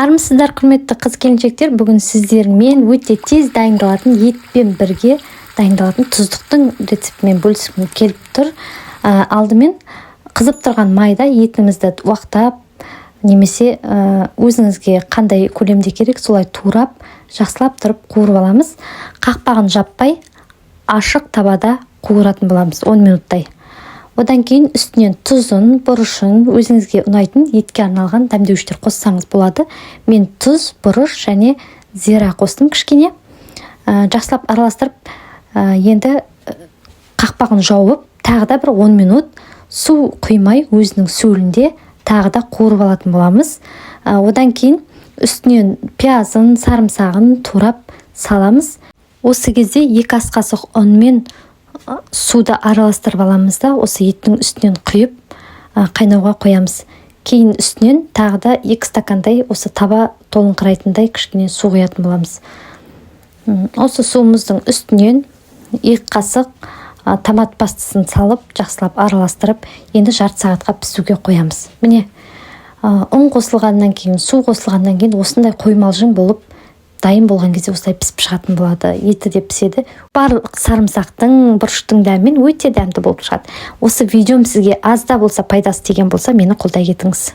Армысыздар, құрметті қыз келіншектер! Бүгін сіздермен өте тез дайындалатын, етпен бірге дайындалатын тұздықтың рецептімен бөліскім келіп тұр. Алдымен қызып тұрған майда етімізді уақтап немесе өзіңізге қандай көлемде керек, солай турап, жақсылап тұрып қуырып аламыз. Қақпағын жаппай, ашық табада қуыратын боламыз 10 минуттай. Одан кейін үстінен тұзын, бұрышын, өзіңізге ұнайтын етке арналған дәмдеуіштер қоссаңыз болады. Мен тұз, бұрыш және зира қостым кішкене. Жақсылап араластырып, енді қақпағын жауып, тағы да бір 10 минут су құймай, өзінің сөлінде тағы да қуырып алатын боламыз. Одан кейін үстінен пиязын, сарымсағын турап саламыз. Осы кезде 2 ас қасық ұн мен суды араластырып аламыз да, осы еттің үстінен құйып, қайнауға қоямыз. Кейін үстінен тағы да 2 стакандай, осы таба толыңқырайтындай кішкене су құятын боламыз. Осы суымыздың үстінен 2 қасық томат пастасын салып, жақсылап араластырып, енді жарты сағатқа пісуге қоямыз. Міне, ұн қосылғаннан кейін, су қосылғаннан кейін осындай қоймалжың болып, дайын болған кезде осылай пісіп шығатын болады. Еті де піседі, барлық сарымсақтың, бұрыштың дәмімен өте дәмді болып шығады. Осы видеом сізге аз да болса пайдасы тиген болса, мені қолдай кетіңіз.